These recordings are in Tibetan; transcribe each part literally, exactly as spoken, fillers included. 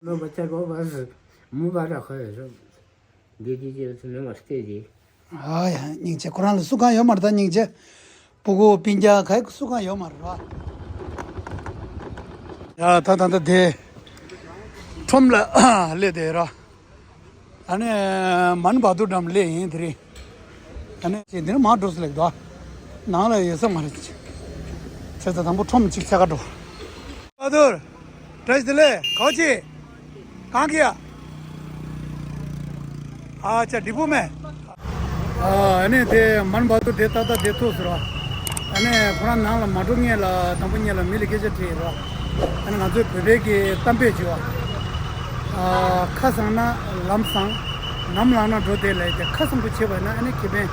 ནོར་བ་ཆ་གོ་བ་སི་མུ་བ་ར་ཁ་ཡོད་རོ། འདི་དེ་ཅི་སི་ནང་ལ་སྟེ་དེ། ཨ་ཡ་སྙིང་རྗེ། ཁོ་རང་ལ་སུ་གང་ཡོད་མ་རེད་ད། སྙིང་རྗེ། སྤུ་གུ་སྤུན་ཀྱག་ག་སུ་གང་ཡོད་མ་རེད་ར། ཡ་ད་ད་ད་དེ་ཁྲོམ་ལ་སླེབས་དེ་ར། ཨ་ནི་མན་བ་དུར་འགྲམ་སླེབས་ཡིན་དེ་རིང་། ཨ་ནི་ཅིག་འདི་ནི་མར་འགྲོ་ས་ལེགས་འདུག་ནང་ལ་ཡོད་ས་མ་རེད། ཅེས་ད་དང་པོ་ཁྲོམ་གཅིག་ཆ་ག་འགྲོ། བ་དུར། བཀྲ་ཤིས་བདེ་ལེགས། ག་བ་ཅི། གང་གི་ཡ། ཨ་ཅག་འབྲི་བུ་མེ། ཨ་ནི་དེ་མན་བ་དུར་དེ་ཏག་ཏག་དེ་ཐུག་ཟེར་བ། ཨ་ནི་ཁོ་རང་ནང་ལ་མ་འགྲོ་སྔོན་ལ་དང་པོ་སྔོན་ལ་མི་ལ་སྐད་ཆ་དྲིས་རོགས། ཨ་ནི་ང་ཚོའི་བོད་པའི་གི་གཏམ་དཔེ་བྱས་པ། ཨ་ཁ་སང་ན་ལམ་སང་། ནམ་ལངས་ན་འགྲོ་དེ་ལས་དེ་ཁ་སང་དུ་བྱས་པ་ན་ཨ་ནི་ཁེ་ཕན།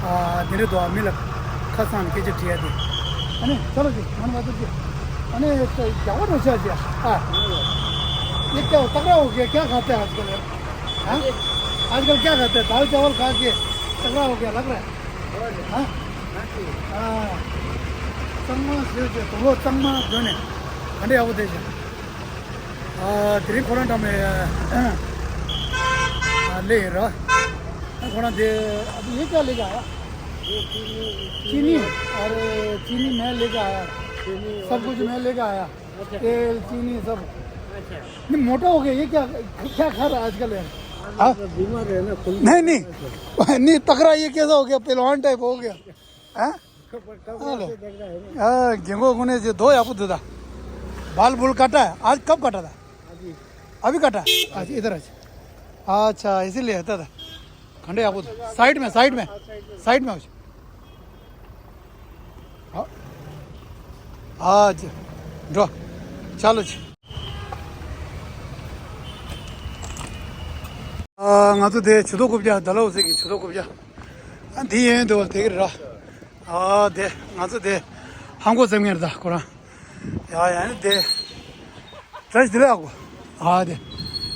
ཨ་དེ་འདྲ་འདུག་མི་ལ་ཁ་སང་ནས་སྐད་ཆ་དྲིས་ཡ་དེ། ཨ་ནི་ཆ་ལོ་ཅིག་མ་ན་མ་ཏོ་ཅིག་ཨ་ནི་རྒྱ་བོ་རོ་ཆ་ཅིག་ཨ། ये क्या होता है? हो गया क्या खाते हैं आजकल? हाँ? आजकल क्या खाते हैं? दाल चावल खा के टकराव हो गया लग रहा है। हाँ? हाँ। ཙང་མ་ཟོས་ཏེ་དུག་ལོག་ཙང་མ་སྡོད་ནས་ག་འདྲ་ཡག་པོ་བསྡད་ཤག་ཨ་དེ་རིང་ཁོ་རང་འགྲམ་ནས་ཨ་སླེབས་ཡིན་ར། ཨ་ཁོ་རང་དེ་अभी ये क्या लेके आया? चीनी। अरे चीनी मैं लेके आया। सब कुछ मैं लेके आया। तेल चीनी सब। नहीं मोटा हो गया ये क्या? क्या खा रहा है आजकल यार? हाँ? बीमार है ना। नहीं नहीं। नहीं तगड़ा ये कैसा हो गया? पहलवान टाइप हो गया। हाँ? हाँ गेंगो गुने जे दो यापु दुदा। बाल बुल काटा है। आज कब काटा था? अभी काटा है। आज इधर आज। अच्छा इसीलिए था था। खंडे यापु साइड में साइड में। साइड में आज। हाँ। आज। ड्रॉ। चलो जी। ང་ཚོ་དེ་ཇུས་གཏོགས་རྐུབ་བཀྱག་ད་ལོ་ཟེར་གི་ཇུས་གཏོགས་རྐུབ་བཀྱག་ཨ་འདི་ཡན་དུ་དེ་གི་ར། ཨ་དེ་ང་ཚོ་དེ་ཧང་གོ་ཙམ་ངེར་ད་ཁོ་རང་ཡ་ཡ་ནི་དེ་བཀྲ་ཤིས་བདེ་ལེགས་ཨ་གོ་ཨ་དེ་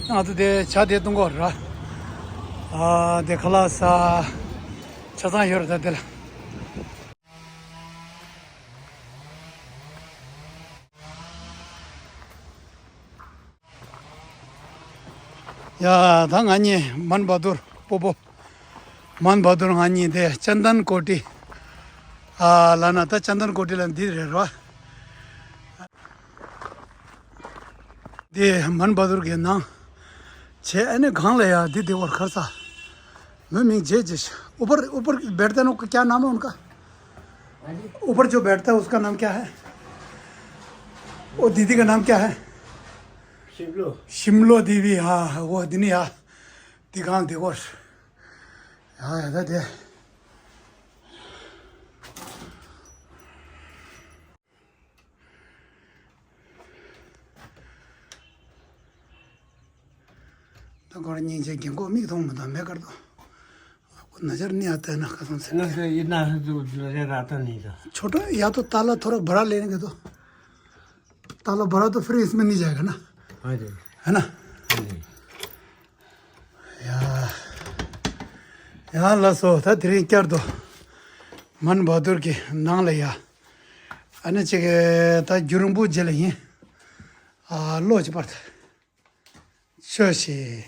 ང་ཚོ་དེ་ཇ་དེ་བཏུང་གོ་ར། ཨ་དེ་ཁ་ལག་ཟ་ཆ་ཚང་ཡོད་ར་ད་དེ་ལ། ཡ་ད་ང་གཉིས་མན་བ་དུར་སྤོ་སྤོ། མན་བ་དུར་ང་གཉིས་དེ་ཅན་དན་ཀོ་ཏི། ཨ་ལ་ན་ད་ཅན་དན་ཀོ་ཏི་ལ་འདི་རེད་རོ། དེ་མན་བ་དུར་གི་ནང་བྱས་ཨ་ནི་གང་ལ་ཡ་འདི་དེ་བར་ཁར་ས། མོའི་མིང་བརྗེད་བརྗེད་ཤག ऊपर ऊपर बैठते ना क्या नाम है उनका? ऊपर जो बैठता है उसका नाम क्या है? वो दीदी का नाम क्या है? शिमलो। शिमलो देवी हाँ वो दिनी हाँ। दिखान देखो। हाँ याद है। तो गोर नीचे गेंगो मिक तो मत मैं कर दो। आपको नजर नहीं आता है ना कसम से। ना से इतना से जो नजर आता नहीं था। छोटा या तो ताला थोड़ा बड़ा लेने के दो। ताला बड़ा तो फिर इसमें नहीं जाएगा ना। हाँ जी। है ना? हाँ जी। ཡ། ཡ་ལགས་སོ་ད་དེ་རིང་བསྐྱར་དུ་མན་བ་དུར་གྱི་ནང་ལ་ཡ། ཨ་ནི་ཅིག་ད་རྒྱུན་རིང་པོ་རྗེས་ལ་ཡིན། ཨ་ལོ་ཅིག་བར་དུ། ཤོད་ཤིག་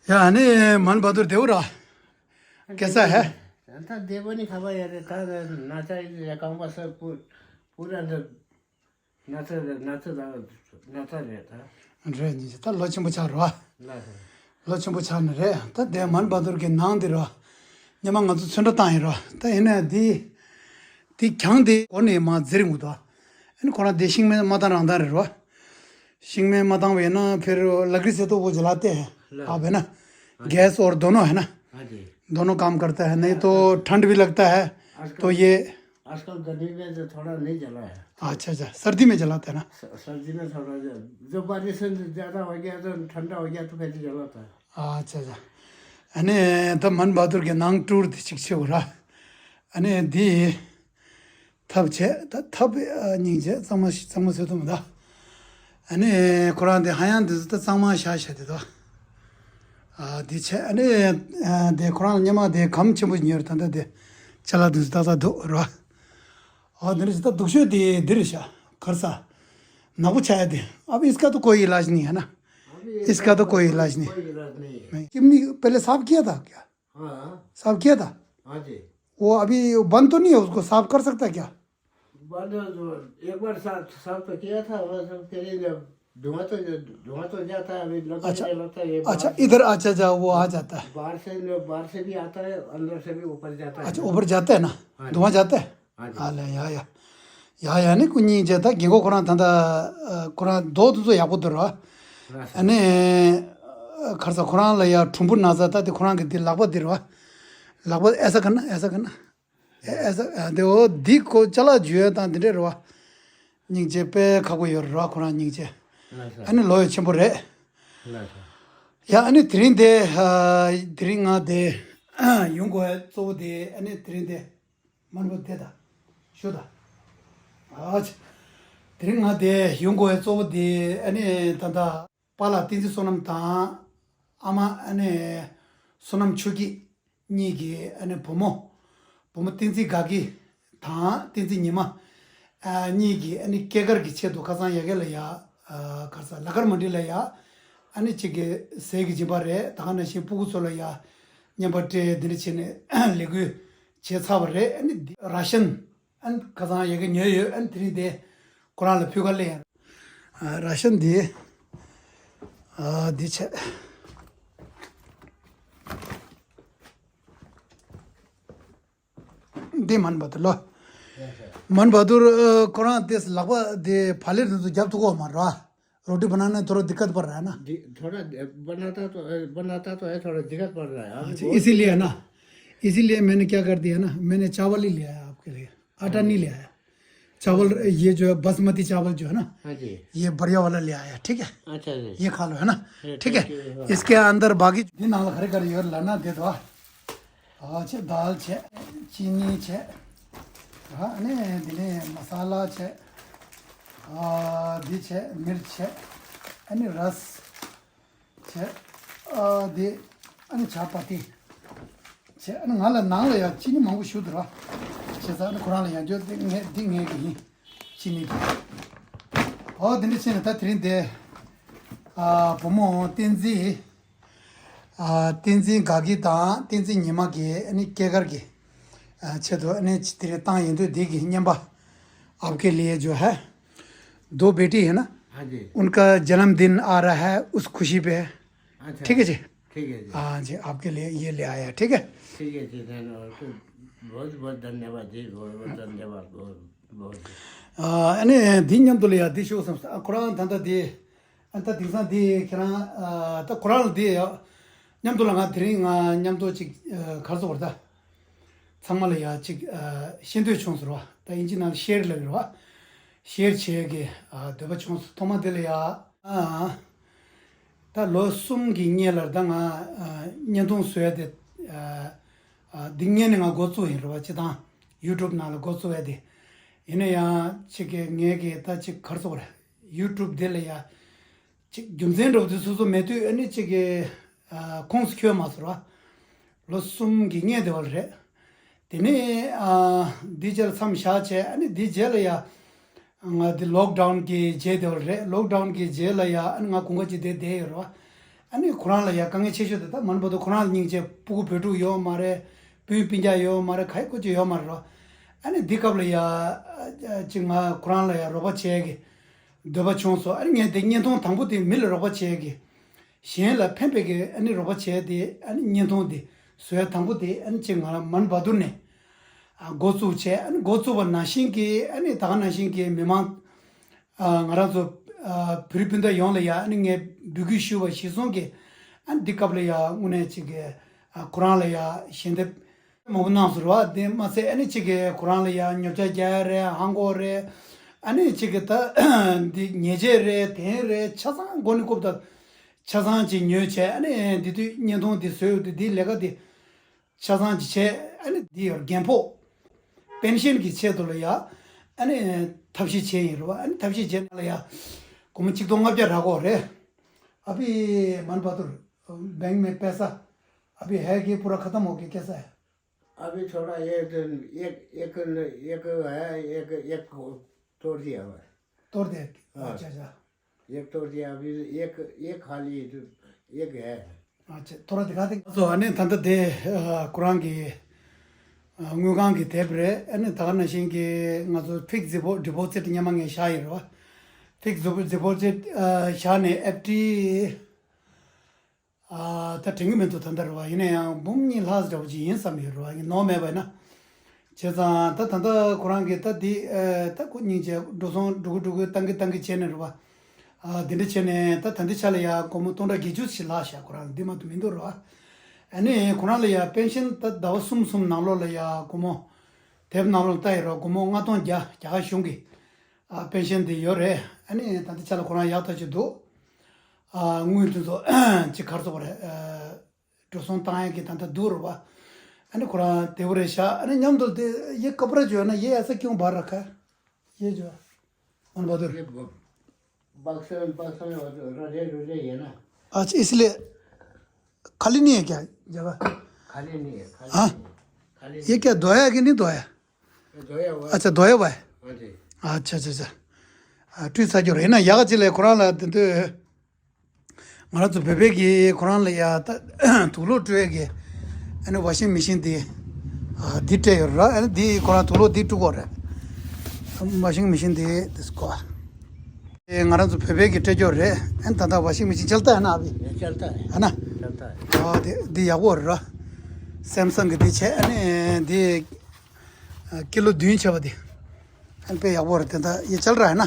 ཡ་ཨ་ནི་མན་བ་དུར་དེའུ་ར། कैसा है? ད་བདེ་པོ་ནི་ཁ་པ་ཡ་རེད་ད་ན་ཚ་ཡི་རྐང་པ་ས་སྤུ་སྤུ་ར་འདི། ན་ཚ་རེད་ན་ཚ་དང་ན་ཚ་རེད་ད། རེད་ཉིན་ཅིག་ད་ལོ་ཆེན་པོ་ཆགས་རོ། ལ་ལོ་ཆེན་པོ་ཆགས་ནི་རེད་ད་དེ་མན་བ་དུར་གྱི་ནང་འདི་རོ། ཉི་མ་ང་ཚོ་ཚོན་ཁྲ་བཏང་ཡིན་རོ་ད་ཡིན་ན་འདི། འདི་གྱང་འདི་སྒོ་ནས་མ་འཛེར་འུ་དོ། ཨ་ནི་ཁོ་རང་འདི་ཤིང་མེ་མ་བཏང་རང་བཏང་རེད་རོ། ཤིང་མེ་མ་བཏང་བས་ན་ཕེར་ལ་ཀི་སེ་ཏོ་བོ་ཇི་ལ་ཏེ། ལ། ཨ་བས་ན། गैस और दोनों है ना। हाँ जी। दोनों काम करता है नहीं तो ठंड भी लगता है। आजकल तो ये आजकल गर्मी में तो थोड़ा नहीं जला है। अच्छा अच्छा सर्दी में जलाते हैं ना। स- सर्दी में थोड़ा जो, जो बारिश से ज्यादा हो गया तो ठंडा हो गया तो फिर जलाता है। अच्छा अच्छा अने तो मन बहादुर के नांग टूर थी शिक्षक हो रहा अने दी ཐབས་བྱས་ད་ཐབས་སྙིང་རྗེ་གཙང་མ་གཙང་མ་བཟོས་ཐུབ་མི་འདུག་ཨ་ནི་ཁོ་རང་དེ་ཧ་ཡང་དེ་ཚོ་ད་གཙང་མ་བཞག་བཞག་དེ་འདུག་ཨ་དེ་བྱས་ཨ་ནི་ཨ་དེ་ཁོ་རང་སྙེ་མ་དེ་གམ་ཆེན་པོ་ཉོས་རེད་ད་ད་དེ་ཅ་ལག་དེ་ཚོ་ཏག་ཏག་འདུག་ར། ཨ་དེ་འདྲ་ཞིག་ད་སྡུག་ཤོས་དེ་འདི་རེད་ཤག་གར་ས། नागपुर छाया थे। अब इसका तो कोई इलाज नहीं है ना। अभी इसका तो कोई इलाज नहीं। कोई इलाज नहीं है। किडनी पहले साफ किया था क्या? हाँ। साफ किया था। हाँ जी। वो अभी बंद तो नहीं है, उसको साफ कर सकता क्या? बंद तो, एक बार साफ, साफ तो किया था, वो सब तेरे जब धुआं तो, धुआं तो जाता है, अभी लगता अच्छा। नहीं लगता, ये अच्छा, बाहर इधर अच्छा जा, वो आ जाता है। बाहर से, बाहर से भी आता है, अंदर से भी ऊपर जाता है। अच्छा, ऊपर जाता है ना? हाँ जी। धुआं जाता है? हाँ जी। हाँ, ले, या, या। या, या, नहीं, कुछ नहीं जाता, क्योंकि कोरोना था, था, अ, कोरोना दो, दो, दो, या, को दर, हाँ, सर। अने, अ, खर्चा कोरोना ला, या, ठुम्बु ना जाता, ते कोरोना के दिल लगभग दर, लगभग ऐसा करना, ऐसा करना। ཨེ་ཨེ་ཟ་ཨ་དེ་འོ་འདི་ཁོ་ཅ་ལག་འཇུ་ཡ་དང་འདི་འདྲས་རེད་བ། སྙིང་རྗེ་དཔེ་ཁག་པོ་ཡོད་རེད་བ་ཁོ་རང་སྙིང་རྗེ། ལགས་སོ། ཨ་ནི་ལོ་ཡ་ཆེན་པོ་རེད། ལགས་སོ། ཡ་ཨ་ནི་དེ་རིང་དེ་ཨ་དེ་རིང་ང་དེ་ཡོང་དགོས་ཡ་གཙོ་བོ་དེ་ཨ་ནི་དེ་རིང་དེ་མ་ནུ་བོ་དེ་ད་ཞུ་ད། ཨ་ཅི། དེ་རིང་ང་དེ་ཡོང་དགོས་ཡ་གཙོ་བོ་དེ་ཨ་ནི་ད་ད། པཱ་ལགས་བསྟན་འཛིན་བསོད་ནམས་དང་། ཨ་མ་ཨ་ནེ་བསོད་ནམས་ཆོས་སྐྱིད་གཉིས་ཀྱི་ཨ་ནེ་བུ་མོ། བུ་མོ་བསྟན་འཛིན་དགའ་སྐྱིད་དང་བསྟན་འཛིན་ཉི་མ། ཨ་གཉིས་ཀྱི་ཨ་ནེ་སྐྱེས་སྐར་གྱི་ཆེད་དུ་ཁ་སང་ཡ་གི་ལ་ཡ། ཨ་ག་རེ་ཟ་ལ་ཀར་མ་འདི་ལ་ཡ། ཨ་ནེ་གཅིག་གི་ཟས་ཀྱི་སྦྱིན་པ་རེད། ད་ག་ནང་བཞིན་སྤུ་གུ་ཚོ་ལ་ཡ་བརྙན་པར་སྤྲད་འདི་འདྲ་བྱས་ནས་ལས་འགུལ་བྱས་ཚར་བ་རེད། ཨ་ནེ་འདི་ར་ཤན། ཨན་ཁ་སང་ཡ་གི་ཉོས་ཡོད། ཨན་དེ་རིང་དེ་ཁོ་རང་ལ་ཕུལ་ག་ལེན། ཨ་ར་ཤན་དེ་ཨ་འདི་བྱས། འདི་མན་བ་དུ་ལོ། མན་བ་དུ་ཁོ་རང་དེ་ལག་པ་དེ་བ་ལེར་དུ་རྒྱབ་ཐུག་གོ་མ་ར། रोटी बनाने थोड़ा दिक्कत पड़ रहा है ना? थोड़ा बनाता तो बनाता तो है, थोड़ा दिक्कत पड़ रहा है। अच्छा, इसीलिए है ना, इसीलिए मैंने क्या कर दिया ना, मैंने चावल ही ले आया आपके लिए, आटा नहीं ले आया। चावल, ये जो है बासमती चावल जो है ना, हाँ जी। ये बढ़िया वाला ले आया, ठीक है? अच्छा जी। ये खा लो, है ना? ठीक है। इसके अंदर बाकी दिन हम हर घर ये लाना दे दो। ཨ་ཆེ་དཱལ་ཆེ། ཅི་ནི་ཆེ། ཨ་ནི་འདི་ནི་མ་ས་ལ་ཆེ། ཨ་འདི་ཆེ་མིར་ཆེ། ཨ་ནི་རས་ཆེ། ཨ་འདི་ཨ་ནི་ཇ་པ་ཏི་ཆེ། ཨ་ནི་ང་ལ་ནང་ལ་ཡང་ཅི་ནི་མང་པོ་ཞུ་འདུག་ར། བྱས་ཙང་ཨ་ནི་ཁོ་རང་ལ་ཡང་བརྗོད་དེ་ངས་འདི་ངས་གི་ཡིན། ཅི་ནི་ཨོ་འདི་འདྲ་བྱས་ནས་ད་དེ་རིང་འདི་ཨ་བུ་མོ་བསྟན་འཛིན། བསྟན་འཛིན་དགའ་སྐྱིད་དང་བསྟན་འཛིན་ཉི་མ་གི་ཨ་ནི་སྐྱེས་སྐར་གྱི་ཆེད་དུ་ཨ་ནི་དེ་རིང་བཏང་ཡིན་དུས་འདི་གི་རྔན་པ། आपके लिए जो है दो बेटी है ना, हाँ जी। उनका जन्मदिन आ रहा है, उस खुशी पे। अच्छा। ठीक है जी। ठीक है जी। हाँ जी, आपके लिए ये ले आया, ठीक है। ठीक है जी, धन्यवाद। बहुत बहुत धन्यवाद जी, बहुत बहुत धन्यवाद, बहुत बहुत। ཨ་ནི་འདི་མཉམ་དུ་ལ་ཡ་འདི་ཤོག་བསམ་ས། ཁོ་རང་ད་ལྟ་འདི། ཨ་ད་དེང་སང་འདི་ཁྱེད་རང་ཨ་ད་ཁོ་རང་ལ་འདི་ཡ། མཉམ་དུ་ལ་ང་དེ་རིང་ང་མཉམ་དུ་ཅིག་ཨ་ག་རེ་ཟེར་དགོས་རེད་ད། ཚང་མ་ལ་ཡ་ཅིག་ཨ་ཤེས་འདོད་བྱུང་ཟེར་བ། ད་དབྱིན་ཇི་ནང་ལ་ཤེར་ལབ་ཡོད་རེད་བ། ཤེར་བྱེད་ཀྱི་ཨ་འདོད་པ་བྱུང་སོང་། ཐོག་མ་འདི་ལ་ཡ་ཨ་ད་ལོ་གསུམ་གྱི་སྔོན་ལ་ད་ང་ཨ་བརྙན་ཐུང་བཟོ་ཡ་དེ་ཨ་ཨ་འདི་སྔོན་ནས་ང་འགོ་བཙུགས་ཡིན་རེད་བ། སྤྱི་བཏང་ཡུ་ཊུབ་ནང་ལ་འགོ་བཙུགས་ཡ་དེ། ཡིན་ན་ཡང་ཅིག་གི་ངས་ཀྱི་ད་ཅིག་ག་རེ་ཟེར་དགོས་རེད། ཡུ་ཊུབ་འདི་ལ་ཡ། ཅིག་རྒྱུ་མཚན་འདྲ་བོ་དེ་སོ་སོ་མེད་དུས་ཨ་ནི་ཅིག་གི་ཨ་ཁོངས་སུ་འཁྱོལ་མ་སོང་ར། ལོ་གསུམ་གྱི་སྔོན་དེ་བ་རེད། དེ་ནས་ཨ་འདི་རྗེས་ལ་མཚམས་བཞག་བྱས། ཨ་ནི་འདི་རྗེས་ལ་ཡ་ང་འདི་ལོག་ཌའུན་གྱི་རྗེས་དེ་བ་རེད། ལོག་ཌའུན་གྱི་རྗེས་ལ་ཡ་ཨ་ནི་ང་དགུན་ཁ་ཅིག་དེ་བསྡད་ཡོད་རེད་བ། ཨ་ནི་ཁོ་རང་ལ་ཡ་དཀའ་ངལ་ཆེ་ཤོས་དེ་ད་མ་ནུ་བོ་དོ་ཁོ་རང་ལ་སྙིང་རྗེ། སྤུ་གུ་བུ་ཕྲུག་ཡོད་མ་རེད། སྤུན་སྤུན་ཀྱག་ཡོད་མ་རེད། ག་ཡི་ཁོ་ཅིག་ཡོད་མ་རེད་ར། ཨ་ནི་འདི་སྐབས་ལ་ཡ་ཨ་ཅིག་ང་ཁོ་རང་ལ་ཡ་རོགས་པ་བྱས་ཀྱི་འདོད་པ་བྱུང་སོང་། ཨ་ནི་ངས་དེ་བརྙན་ཐུང་དང་པོ་དེ་མི་ལ་རོགས་པ་བྱས་ཀྱི། གཞན་ལ་ཕན་པའི་གི་ཨ་ནི་རོགས་པ་བྱས་ཏེ། ཨ་ནི་བརྙན་ཐུང་དེ་བཟོས་དང་པོ་དེ་ཨ་ནི་ཅིག་ང་རང་མན་བ་དུར་ནས་ཨ་འགོ་བཙུགས་བྱས། ཨ་ནི་འགོ་བཙུགས་པ་ནང་བཞིན་གྱི་ཨ་ནི་ད་ག་ནང་བཞིན་གྱི་མི་མང་ཨ་ང་རང་ཚོ་ཨ་བོད་རིགས་སྤུན་ཟླ་ཡོངས་ལ་ཡ་ཨ་ནི་ངས་འབོད་སྐུལ་ཞུས་པ་གཞིར་བཟུང་གི། ཨ་ནི་འདི་སྐབས་ལ་ཡ་དངོས་གནས་ཅིག་གི་ཨ་ཁོ་རང་ལ་ཡ་ཞལ་འདེབས་མང་པོ་གནང་སོང་ར་བ། དེ་མ་ཚད་ཨ་ནི་ཅིག་གི་ཁོ་རང་ལ་ཡ་ཉོ་ཆ་རྒྱག་ཡ་རེད། ཧང་གོ་རེད། ཨ་ནི་ཅིག་གི་ད་འདི་ཉལ་ཆས་རེད། དེ་རེད། ཆ་ཚང་མགོ་ནས་རྐུབ་དང་ཆ་ཚང་ཅིག་ཉོས་བྱས། ཨ་ནི་འདི་དུས་བརྙན་ཐུང་འདི་བཟོས་ཡོད་དུས་འདི་ལས་ཀ་འདི་ཆ་ཚང་ཅིག་བྱས། ཨ་ནི་འདི་ཡོད་རྒན་ཕོགས་པེན་ཤན་གྱི་ཆེད་དུ་ལ་ཡ་ཨ་ནི་ཐབས་ཤེས་བྱས་ཡིན་ར་བ། ཨ་ནི་ཐབས་ཤེས་བྱས་ན་ལ་ཡ་སྒོར་མོ་གཅིག་སྟོང་ལྔ་བརྒྱ་རག་གོ་རེད། अभी मन बहादुर, बैंक में पैसा अभी है कि पूरा खत्म हो गया, कैसा है? अभी थोड़ा ये तो एक, एक, एक है, एक, एक तोड़ दिया हुआ है। तोड़ दे। हाँ। अच्छा, अच्छा। एक तोड़ दिया, अभी एक, एक खाली है, तो एक है। अच्छा, थोड़ा दिखा दे। तो अने तंत दे, अ, कुरान की, अ, ངོས་ཁང་གི་དེབ་རེད། ཨ་ནི་ད་ག་ནང་བཞིན་གྱི་ང་ཚོ་ཕིག་སི་ཌི་པོ་ཌི་པོ་ཛིཊ་སྙན་མ་ངས་བཞག་ཡོད་རེད་བ། ཕིག་སི་ཌི་པོ་ཛིཊ་བཞག་ནས་ཨེཕ་ཌི། ཨ། ད་དྲན་གྱི་མི་འདུག་ད་ལྟ་རེད་བ། ཡིན་ན་ཡང་འབུམ་གཉིས་ལྷག་འདྲ་བོ་ཅིག་ཡིན་བསམ་ཡོད་རེད་བ། ཡིན་ནོར་མེད་པ་ཡིན་ན། བྱས་ཙང་ད་ད་ལྟ་ཁོ་རང་གིས་ད་འདི་ཨ། ད་ཁོ་སྙིང་རྗེ། འགྲོ་སོང་འགྲོ་གི་འགྲོ་གི་བཏང་གི་བཏང་གི་བྱས་ནས་རེད་བ། ཨ། འདི་འདྲ་བྱས་ནས་ད་ད་འདི་ཆ་ལ་ཡ་སྒོར་མོ་སྟོང་ཕྲག་བརྒྱད་ཅུ་ཞིག་ལྷག་བཞག་ཁོ་རང་འདི་མ་གཏོགས་མི་འདུག་རེད་བ། ཨ་ནི་ཁོ་རང་ལ་ཡ་པེན་ཤན་ད་ཟླ་བ་གསུམ་གསུམ་ནང་ལོགས་ལ་ཡ་སྒོར་མོ། དེབ་ནང་ལོགས་ལ་ལྟ་ཡོད་རེད་བ། སྒོར་མོ་ལྔ་སྟོང་བརྒྱ་རྒྱ་གར་གཞུང་གི། ཨ། པེན་ཤན་དེ་ཡོད་རེད། ཨ་ནི་ད་ལྟ་ཆ་ལ་ཁོ་རང་ཡག་ཐག་ཆོད་འདུག་ཨ། དངུལ་དེ་ཚོ་ཅིག་གར་སོང་བ་རེད། ཨ། འགྲོ་སོང་བཏང་ཡག་གི་ད་ལྟ་འདུག་རེད་བ། ཨ་ནི་ཁོ་རང་བདེ་པོ་རེད་ཤག་ཨ་ནི་མཉམ་དུ་དེ་ཡེ་ཀ་པར་ཇོ་ན་ཡེ་ཨ་ས་ཀྱོང་བར་ར་ཁ་ཡེ་ཇོ། मन बहादुर। ये ब-, बक्सा, बक्सा में रखे, रखे ये ना। अच्छा, इसलिए खाली नहीं है क्या जगह? खाली नहीं है, खाली हाँ? नहीं है। खाली ये नहीं क्या है। धोया है कि नहीं धोया? ये धोया हुआ है। अच्छा, धोया हुआ है। हाँ जी। अच्छा, अच्छा, अच्छा। ཨ། བཀྲུས་ཚར་རྒྱུ་རེད་ན་ཡག་ཅིག་ལས་ཁོ་རང་ལ་དེ་འདོད། ང་རང་ཚོ་བོད་པའི་གི་ཁོ་རང་ལ་ཡ་ད་དུག་ལོག་བཀྲུ་ཡས་ཀྱི་ཨ་ནི་ཝ་ཤིང་མི་ཤིན་དེ། ཨ། འདི་སྤྲད་ཡོད་ར། ཨ་ནི་འདི་ཁོ་རང་དུག་ལོག་འདི་བཀྲུ་གོ་རེད། ཝ་ཤིང་མི་ཤིན་དེ་དེ་སྐོ། ཨེ། ང་རང་ཚོ་བོད་པའི་གི་སྤྲད་རྒྱུ་རེད། ཨ་ནི་ད་ལྟ་ཝ་ཤིང་མི་ཤིན་ཅལ་ཏ་ཨ་ན་ཨ་བི། ཨ་ན། ཨ། འདི་འདི་ཡག་པོ་རེད་ར། སེམ་སང་གི་འདི་བྱས། ཨ་ནི་འདི་ཀི་ལོ་བདུན་བྱས་པ་འདི། अन पे याक बोर तेंदा ये चल रहा है ना?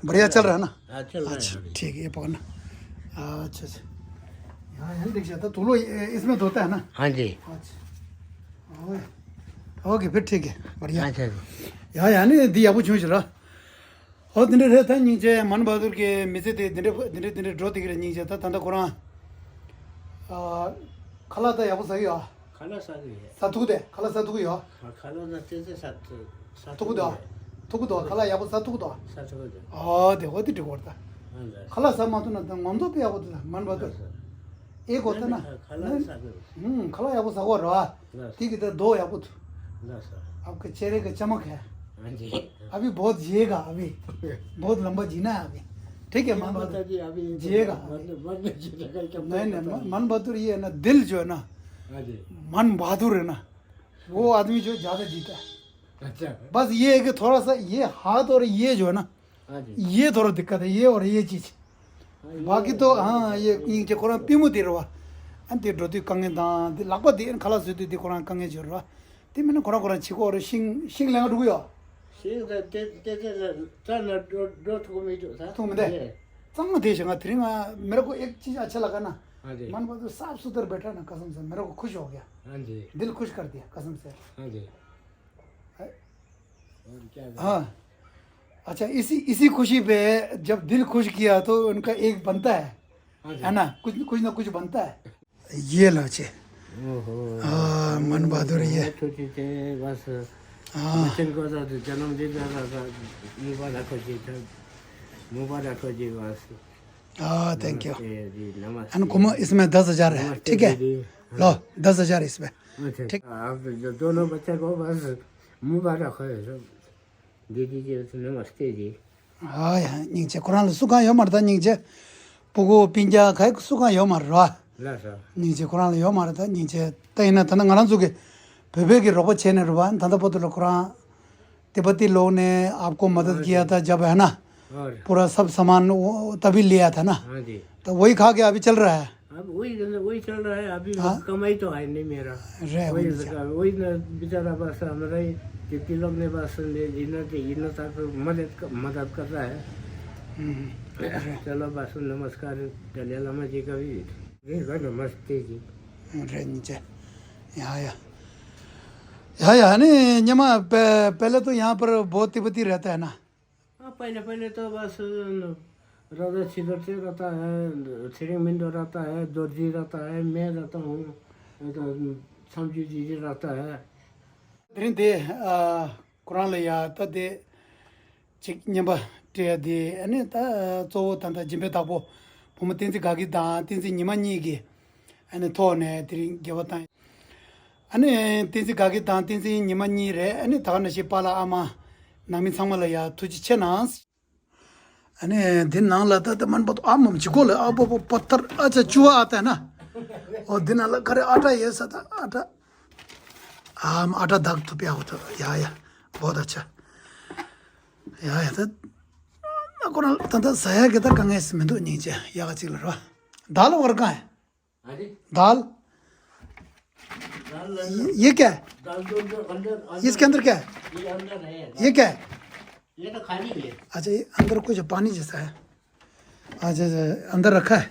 बढ़िया चल रहा है ना? हाँ, चल रहा है अच्छा, अभी। ठीक है, ये पकड़ना। अच्छा, अच्छा। हाँ, यहाँ देख जाता, तो लो, ये, इसमें धोता है ना? हाँ जी। अच्छा। ओए। ओके, फिर ठीक है, बढ़िया। अच्छा जी। ཡ་ཡ་ནི་འདི་ཡག་པོ་བྱུང་ཞིག་ར། ཧོ་འདི་འདྲ་རེད། ད་སྙིང་རྗེ་མན་བ་དུར་གི་མི་ཚེ་དེ་འདི་འདྲ་འདི་འདྲ་འདི་འདྲ་འགྲོ་བསྡད་ཀྱི་རེད། སྙིང་རྗེ་ད་ད་ལྟ་ཁོ་རང་ཨ། ཁ་ལག་ད་ཡག་པོ་ཟ་གི་ཡོད། ཁ་ལག་ཟ་གི་ཡོད། ཟ་ཐུབ་དེ། ཁ་ལག་ཟ་ཐུབ་ཀྱི་ཡོད། ཁ་ཁ་ལག་ཟ་ཏེ་ཏེ་ཟ་ཐུབ་ཐུབ་ཀྱི་འདུག་ཐུབ་ཀྱི་འདུག་ཁ་ལག་ཡག་པོ་ཟ་ཐུབ་ཀྱི་འདུག་ཟ་ཐུབ་ཀྱི་འདུག་ཨོ་དེ་ཨོ་དེ་འགྲིག་གི་རེད་ད། ཨ་ལ། ཁ་ལག་ཟ་མ་ཐུབ་ན་ད་ངོམ་ཐོག་པ་ཡག་པོ་འདུག་ད་མན་བ་དུ། ཨ་ལ། ཨེ་གོ་ད་ན། ཁ་ལག་ཟ་དགོས། ཨུམ། ཁ་ལག་ཡག་པོ་ཟ་དགོས་རེད་བ། ལགས་སོ། དེ་གི་ད་རྡོ་ཡག་པོ་འདུག་ལགས་སོ། आपके चेहरे का चमक है। हाँ जी। अभी बहुत जिएगा, अभी बहुत लंबा जीना है अभी। ठीक है, मन बहादुर। अभी जिएगा। मन, मन में जीने का क्या नहीं, नहीं, पता मन, नहीं। मन बहादुर ये है ना, दिल जो है ना, हाँ जी। मन बहादुर है ना, वो आदमी जो ज्यादा जीता है। अच्छा। बस ये है कि थोड़ा सा ये हाथ और ये जो है ना, हाँ जी। ये थोड़ा दिक्कत है, ये और ये चीज। हाँ, ये बाकी तो, हाँ, ये इनके कोरोना पीमु दे रहा। अन ते ड्रोती कंगे दां, ते लगभग दे इन खलास होती दे कोरोना कंगे जोर रहा। དེ་མིན་ན་ཁོ་རང་ཁོ་རང་བྱེད་ཀྱི་ཡོད་རེད། ཤིང་ཤིང་ལེན་ག་འགྲོ་གི་ཡོད། ཤིང་ད་དེ་དེ་དེ་ད་ན་འགྲོ་འགྲོ་ཐུབ་མི་འདུག་ད། ཐུབ་མི་འདུག་ཡེ། གཙང་མ་དེ་བཞིན་ང་དེ་རིང་ང་मेरे को एक चीज अच्छा लगा ना। हाँ जी। मन को तो साफ सुथरा बैठा ना कसम से, मेरे को खुश हो गया। हाँ जी। दिल खुश कर दिया कसम से। है? और क्या करें? हाँ। अच्छा, इसी इसी खुशी पे जब दिल खुश किया तो उनका एक बनता है। हाँ जी। है ना? कुछ कुछ ना कुछ बनता है। ये लो जी। ओहो। हाँ, मन बहादुर ये। बहुत खुशी थे, बस। हाँ। बच्चन को तो जन्मदिन का, का, का मुबारक हो जी, मुबारक हो जी, बस। हाँ, thank you। नमस्ते जी, नमस्ते। अन कुमो इसमें दस हजार है, नमस्ते ठीक है? दीदी। लो, हाँ। दस हजार इसमें। अच्छा, ठीक। आप जो दोनों बच्चे को बस मुबारक हो, सब। दीदी जी, नमस्ते जी। ཨ་ཡ། སྙིང་རྗེ། ཁོ་རང་ལ་སུ་གང་ཡོད་མ་རེད་ད། སྙིང་རྗེ། སྤུ་གུ་སྤུན་ཀྱག་ག་སུ་གང་ཡོད་མ་རེད་ར། ལགས་སོ། སྙིང་རྗེ་ཁོ་རང་ལ་ཡོད་མ་རེད་ད། སྙིང་རྗེ། ད་ཡིན་ན་ད་ནི་ང་རང་ཚོ་གི་བོད་པའི་གི་རོགས་པ་བྱས་ནས་རེད་བ། ད་ལྟ་བར་དུ་ལ་ཁོ་རང་तिब्बती लोग ने आपको मदद किया था जब, है ना? और पूरा सब सामान वो तभी लिया था ना? हाँ जी। तो वही खा के अभी चल रहा है। अब वही, वही चल रहा है अभी। हाँ? कमाई तो है नहीं मेरा। रहे वही होंगे क्या? वही ना बेचारा बस हमारा ही तिब्बती लोग ने बस इन्हें, इन्हें तक मदद, मदद कर रहा है। हम्म। चलो बस नमस्कार दलाई लामा जी का भी। नमस्ते जी। रेंज। या, या। या, या, नहीं, ཉི་མ, पह-, पहले तो यहाँ पर बहुत तिब्बती रहता है ना? हाँ, पहले, पहले तो बस राजा छिदर से रहता है, छिरिंग मिंदो रहता है, दर्जी रहता है, मैं रहता हूँ, ये तो छमचू जीजी रहता है। དེ་རིང་དེ་ཨ་ཁོ་རང་ལ་ཡ་ད་དེ་ཅིག་བརྙན་པར་སྤྲད་དེ། ཨ་ནི་ད་གཙོ་བོ་ད་ལྟ་སྦྱིན་པའི་བདག་པོ་བུ་མོ་བསྟན་འཛིན་དགའ་སྐྱིད་དང་བསྟན་འཛིན་ཉི་མ་གཉིས་ཀྱི་ཨ་ནི་ཐོག་ནས་དེ་རིང་འགྱེད་པ་བཏང་། ཨ་ནི་བསྟན་འཛིན་དགའ་སྐྱིད་དང་བསྟན་འཛིན་ཉི་མ་གཉིས་རེད། ཨ་ནི་ད་ག་ནང་བཞིན་པཱ་ལགས་ཨ་མ་ནང་མི་ཚང་མ་ལ་ཡ་ཐུགས་རྗེ་ཆེ་གནང་། ཨ་ནི་འདི་ནང་ལ་ད་ད་མན་པ་ཨ་མམ་ཅི་གོ་ལ་ཨ་པོ་པོ་པ་ཐར་ཨ་ཅ་ཅུ་བ་ཨ་ཏ་ན། ཨོ་འདི་ནང་ལ་ག་རེ་ཨ་ཏ་ཡོད་ས་ད་ཨ་ཏ། ཨ་མ་ཨ་ཏ་དག་ཐུབ་ཡ་འོ་ཐུབ་ཡ་ཡ་བོ་ད་ཆ། ཡ་ཡ་ད། ཨ་ཁོ་རང་ད་ད་ཟ་ཡ་གི་ད་དཀའ་ངལ་སི་མི་འདུག་སྙིང་རྗེ་ཡ་ག་ཅིག་ལ་རོ། ད་ལ་བར་གང་ཡ། अरे, दाल। दाल ये, ये क्या है? दाल तो अंदर, अंदर, अंदर इसके अंदर क्या है? ये अंदर है, ये क्या है? ये तो खाली है। अच्छा, ये अंदर कुछ पानी जैसा है। अच्छा, अच्छा, अंदर रखा है।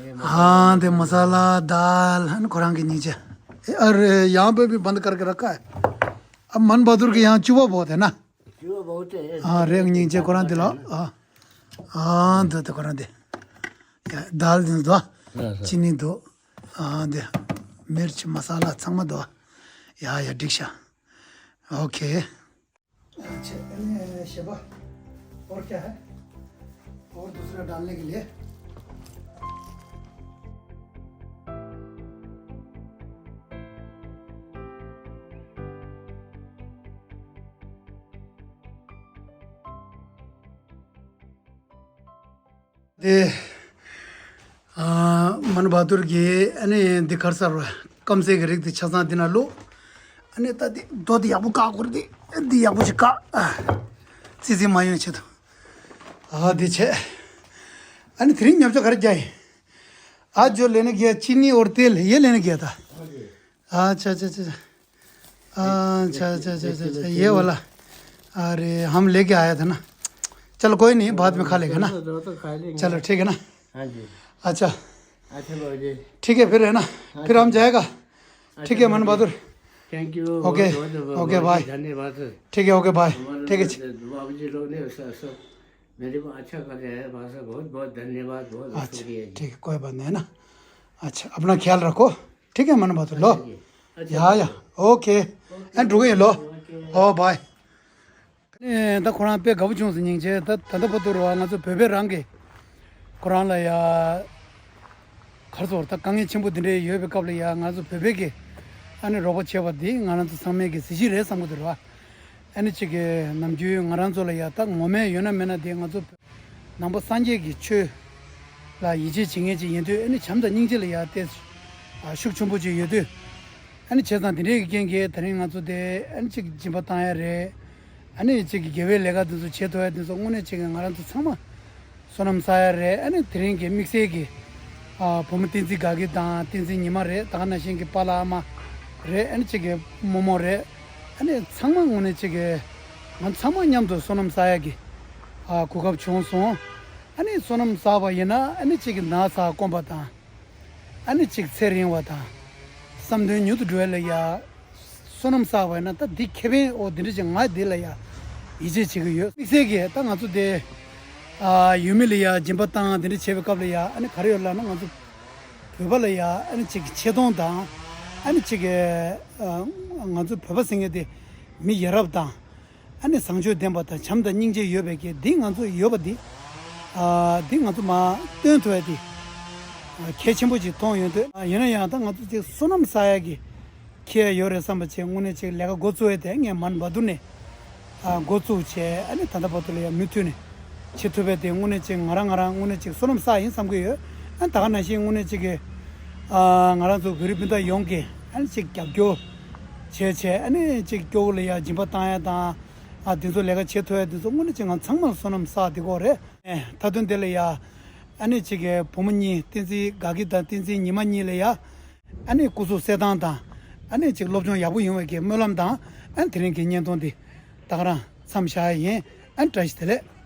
ये मसाला। हाँ, दे मसाला, दाल, है ना, कुरान के नीचे। अरे, यहाँ पे भी बंद करके रखा है। अब मन बहादुर के यहाँ चूहा बहुत है ना। चूहा बहुत है। हाँ, रेंग नीचे कुरान दिला। हाँ, हाँ, दे, दे कुरान दे। दाल दे दो। हाँ, सर। चीनी दो। हाँ, दे। मिर्च, मसाला, ཚང་མ་འདུག་ཡ་ཡ་འགྲིག་ཤག་ཨོ་ཁེ། अच्छा, अरे, शेबा, और क्या है? और दूसरा डालने के लिए? དེ། ཨ། མན་བྷ་དུར་གྱིས་ཨ་ནི་འདི་ཁར་ས་རུ་སྐམ་སའི་གི་རིགས་དེ་ཆ་ཚང་འདི་ན་བླུགས། ཨ་ནི་ད་འདི་རྡོ་འདི་ཡག་པོ་བཀག་དགོས་རེད། འདི་ཡག་པོ་ཞིག་བཀག་ཨ། ཙི་ཙི་མ་ཡོང་ཆེད་དུ། ཨ་འདི་བྱས། ཨ་ནི་དེ་རིང་ཉམས་ཆག་ག་རེ་རྒྱག་ཡིན། आज जो लेने गया चीनी और तेल, ये लेने गया था। अच्छा, अच्छा, अच्छा, अच्छा। अच्छा, अच्छा, अच्छा, अच्छा, अच्छा, ये वाला। अरे, हम लेके आया था ना। चलो, कोई नहीं, बाद में खा लेगा ना। चलो, ठीक है ना। हाँ जी। अच्छा। अच्छा बाबू जी। ठीक है, फिर है ना। हाँ, फिर हम जाएगा। अच्छा ठीक है, मन बहादुर। Thank you। OK। OK, bye। धन्यवाद। ठीक है, OK, bye। ठीक है। बाबू जी लोग ने सब मेरे को अच्छा कर रहे हैं, बहुत बहुत धन्यवाद, बहुत शुक्रिया जी। ठीक है, कोई बात नहीं है ना। अच्छा, अपना ख्याल रखो। ठीक है, मन बहादुर, लो। या, या, OK। एंड रुको, ये लो। ओ, बाय। ད་ཁོ་རང་དཔེ་དགའ་པོ་བྱུང་སོང་སྙིང་རྗེ། ད་ད་ལྟ་བར་དུ་ར་ང་ཚོ་བོད་པའི་རང་གི་ཁོ་རང་ལ་ཡ་གར་སོར་ད་དཀའ་ངལ་ཆེན་པོ་འདི་འདྲའི་ཡོད་པའི་སྐབས་ལ་ཡ་ང་ཚོ་བོད་པའི་གི་ཨ་ནི་རོགས་པ་བྱས་པ་འདི་ང་རང་ཚོ་ཚང་མའི་གི་གཟི་བརྗིད་རེད་བསམ་གི་འདུག་ར། ཨ་ནི་གཅིག་གི་ནམ་རྒྱུན་ང་རང་ཚོ་ལ་ཡ་ད་ངོ་མས་ཡོད་ན་མེད་ན་དེ་ང་ཚོ་ནང་པ་སངས་རྒྱས་ཀྱི་ཆོས་ལ་ཡིད་ཆེས་བྱེད་མཁན་ཅིག་ཡིན་དུས། ཨ་ནི་བྱམས་དང་སྙིང་རྗེ་ལ་ཡ་ཏེ་ཤུགས་ཆེན་པོ་ཅིག་ཡོད་དུས། ཨ་ནི་བྱས་ཙང་དེ་འདྲའི་གི་རྐྱེན་གྱིས་དེ་རིང་ང་ཚོ་དེ་ཨ་ནི་གཅིག་སྦྱིན་པ་བཏང་ཡ་རེད། ཨ་ནི་གཅིག་གི་དགེ་བའི་ལས་ཀ་དེ་ཚོ་བྱེད་ཐུབ་ཡ་དེ་ཚོ་དངོས་གནས་གཅིག་གི་ང་རང་ཚོ་ཚང་མ་བསོད་ནམས་བསགས་ཡ་རེད། ཨ་ནི་དེ་རིང་གི་དམིགས་བསལ་གྱི་ཨ་བུ་མོ་བསྟན་འཛིན་དགའ་སྐྱིད་དང་བསྟན་འཛིན་ཉི་མ་རེད། ད་ག་ནང་བཞིན་གྱི་པཱ་ལགས་ཨ་མ་རེད། ཨ་ནི་གཅིག་གི་རྨོ་མོ་རེད། ཨ་ནི་ཚང་མ་དངོས་གནས་གཅིག་གི་ང་ཚང་མ་མཉམ་དུ་བསོད་ནམས་བསགས་ཡ་གི་ཨ་གོ་སྐབས་བྱུང་སོང་། ཨ་ནི་བསོད་ནམས་བསགས་པ་ཡིན་ན་ཨ་ནི་གཅིག་གི་ན་ཚ་སྐོམ་པ་དང་། ཨ་ནི་གཅིག་ཚེ་རིང་བ་དང་། བསམ་དོན་མྱུར་དུ་འགྲུབ་ཡ་ལ་ཡ། བསོད་ནམས་བསགས་པ་ཡིན་ན་ད་འདི་ཁེ་ཕན་འོ་འདི་འདྲ་ཅིག་ང་འདི་ལ་ཡ་ཡིད་ཆེས་བྱེད་ཀྱི་ཡོད། དམིགས་བསལ་གྱིས་ད་ང་ཚོ་དེ་ཨ་ཡུལ་མི་ལ་ཡ་སྦྱིན་པ་བཏང་འདི་འདྲ་བྱེད་པའི་སྐབས་ལ་ཡ། ཨ་ནི་ག་རེ་ཡོད་ལབ་ན་ང་ཚོ་བོད་པ་ལ་ཡ་ཨ་ནི་གཅིག་གི་ཆེ་མཐོང་དང་། ཨ་ནི་གཅིག་གི་ཨ་ང་ཚོ་བོད་པ་ཟེར་མཁན་དེ་མི་ཡ་རབས་དང་། ཨ་ནི་བཟང་སྤྱོད་ལྡན་པ་དང་བྱམས་དང་སྙིང་རྗེ་ཡོད་པའི་གི་འདི་ང་ཚོ་ཡོད་པ་འདི། ཨ་འདི་ང་ཚོ་མར་སྟོན་ཐུབ་ཡ་འདི་ཨ་གལ་ཆེན་པོ་ཅིག་མཐོང་ཡོང་དུས། ཨ་ཡིན་ན་ཡང་ད་ང་ཚོ་ཅིག་བསོད་ནམས་བསགས་ཡ་གི་ཁེ་ཡོད་རེད་བསམ་པ་བྱས་དངོས་གནས་ཅིག་ལས་ཀ་འགོ་བཙུགས་ཡ་དེ་ངས་མན་བ་དུར་ནས་ཨ་འགོ་བཙུགས་བྱས། ཨ་ནི་ད་ལྟ་བར་དུ་ལ་ཡང་མུ་མཐུད་ནས་བྱེད་ཐུབ་པ་དེ་དངོས་གནས་ཅིག་ང་རང་ང་རང་དངོས་གནས་ཅིག་བསོད་ནམས་བསགས་ཡིན་བསམ་གྱི་ཡོད། ཨ་ད་ག་ནང་བཞིན་དངོས་གནས་ཅིག་གི་ཨ་ང་རང་ཚོ་བོད་རིགས་སྤུན་ཟླ་ཡོངས་ཀྱིས་ཨ་ནི་ཅིག་རྒྱབ་སྐྱོར་བྱས་བྱས། ཨ་ནི་ཅིག་སྐྱོ་བོ་ལ་ཡང་སྦྱིན་པ་བཏང་ཡ་དང་། ཨ་དེ་ཚོ་ལས་ཀ་བྱེད་ཐུབ་ཡ་དེ་ཚོ་དངོས་གནས་ཅིག་ང་ཚང་མར་བསོད་ནམས་བསགས་བསྡད་ཀྱི་ཡོད་རེད། ཨེ་མཐའ་དོན་དེ་ལ་ཡ་ཨ་ནི་ཅིག་གི་བུ་མོ་གཉིས་བསྟན་འཛིན་དགའ་སྐྱིད་དང་བསྟན་འཛིན་ཉི་མ་གཉིས་ལ་ཡ་ཨ་ནི་སྐུ་གཟུགས་གསལ་ཐང་དང་། ཨ་ནི་ཅིག་སློབ་སྦྱོང་ཡག་པོ་ཡོང་བའི་གི་སྨོན་ལམ་དང་། ཨ་ནི་དེ་རིང་གི་བརྙན་ཐུང་འདི་ད་ག་རང་མཚམས་བཞག་ཡ་ཡིན། ཨ་ནི་བཀྲ་ཤིས་བདེ་ལེགས།